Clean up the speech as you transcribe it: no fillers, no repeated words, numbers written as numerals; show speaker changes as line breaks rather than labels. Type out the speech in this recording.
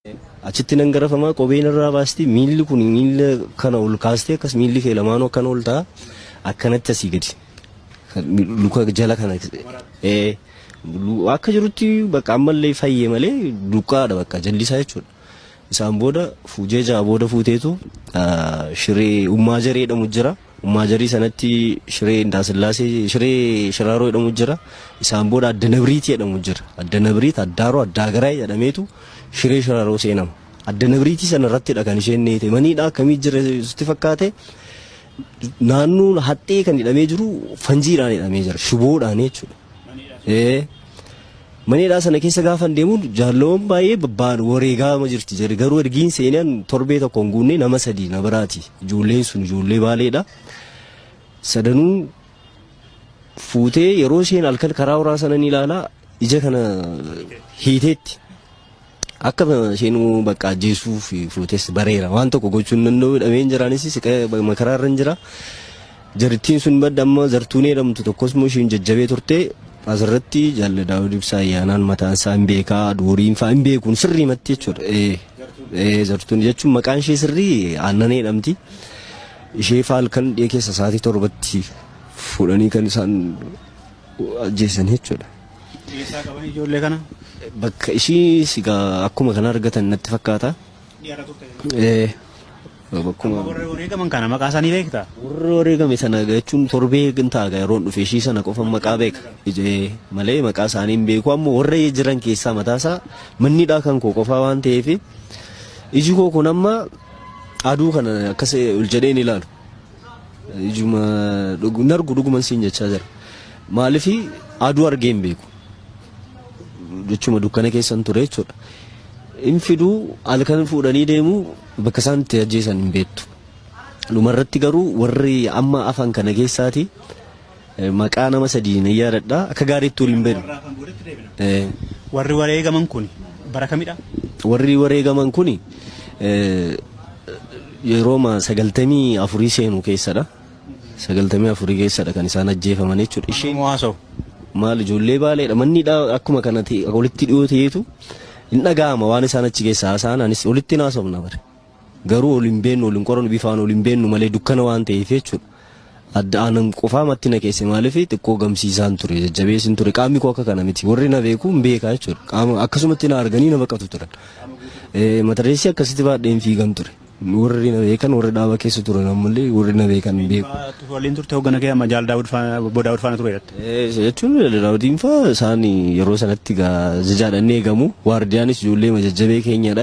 Achitti nan garafamaa, kopheen irraa baasti, miilli kun miilla kana ol kaastee akkas miilli kee lamaanuu akkana ol ta'a, akkanatti asii gadi luka jala kana akka jirutti bakka ammallee fayyee malee duqqaadha bakka jallisaa jechuudha. Isaan booda fuujee 6 booda fuuteetu Shiree Ummaa Jaree jedhamu jira. Ummaa Jarii sanatti Shiree Indaasillaasee, Shiree Shiraaroo jedhamu jira. Isaan booda Adda Nabriiti jedhamu jira. Adda Nabriit, Addaaroo, Addaagaraay jedhameetu Shiree Shiraaroo seenama. Adda Nabriitii sana irrattidha kan isheen neete. Maniidha akkamii jira sitti fakkaate, naannoon haxxee kan hidhamee jiru fanjiidhaan hidhamee jira. Shiboodhaan jechuudha. Maniidhaa sana keessa gaafa deemu jaalloon baay'ee babbaan wareegama jirti jedhe, garuu ergiin seenan torbee tokko hin guunne nama 3 na biraati. Ijoolleen sun ijoollee Baaleedha. Sadanuu fuutee yeroo isheen halkan karaa horaa sana ni ilaalaa ija kana hiiteetti. Akka isheen bakka ajjeesuuf fuutes bareera. Waan tokko gochuu hin danda'u, hidhamee hin jiraanis siqee makaraa irra hin jira. Jarittiin sun badda amma Zartuunee jedhamtu tokkos immoo isheen jajjabee turte. Asirratti Jaalle Daawud Ibsaa Ayyaanaan mataan isaa hin beekaa, Dooriin fa'aa hin beekuun sirrii matti jechuudha. Zartuun jechuun maqaan ishee sirrii Aannanee jedhamti. Ishee fa'aa halkan dhiyee keessa sa'aatii 7tti fuudhanii kan isaan ajjeesan jechuudha.
Eessaa qaban ijoollee kana?
Bakka ishii sigaa akkuma kana argatan natti fakkaata.
Dhiyaata turte.
Bakkuma.
Warri wareegaman kana maqaa isaanii beektaa?
Warri wareegame sana jechuun torbee ta'a yeroon dhufe, ishii sana qofa maqaa beeka. Malee maqaa isaanii hin beeku. Ammoo warra jiran keessaa mataasaa mannidhaa kan koo qofaa waan ta'eef iji koo kun amma aduu kana akkas ol jedhee hin ilaalu. Ijuma nargu dhuguman siin jechaa jira. Maaliif aduu argee hin beeku. Jechuma dukkana keessan ture jechuudha. In fiduu, halkan fuudhanii deemu, bakka isaan itti ajjeesan hin beektu. Dhumarratti garuu warri amma afan kana keessaati maqaa nama 3 nan yaadadha. Akka gaariitti waliin beeknu.
Warri wareegaman kun bara kamidha?
Warri wareegaman kun yeroo 94 seenu keessadha. 94 keessadha kan isaan ajjeefaman jechuudha.
Isheen haasa'u.
Maal, ijoollee Baaleedha. Manni akkuma kanatti walitti dhiyoo ta'eetu hin dhaga'ama waan isaan achi keessa haasa'an, anis walitti haasofna bare. Garuu ol hin beennu, ol hin qorannu, bifaan ol hin beennu malee dukkana waan ta'eef jechuudha. Adda aanan qofaa matti na keesse, maaliif xiqqoo gamsiisaan ture, jajjabeessin ture, qaamni koo akka kana miti, warri na beeku hin beekaa jechuudha. Qaama akkasumatti na arganii na baqatu turan. Matareessi akkasitti baadheen fiigan ture. Warri na beekan, warri dhaaba keessa turan ammallee warri na beekan hin beeku.
Waliin turte hoggana kee amma Jaal Daawud faana, Obbo Daawud faana ture jette.
Jechuun Daawudiin faa isaan yeroo sanatti jajaadhaan eegamu. Waardiyaanis ijoollee jajjabee keenyadha.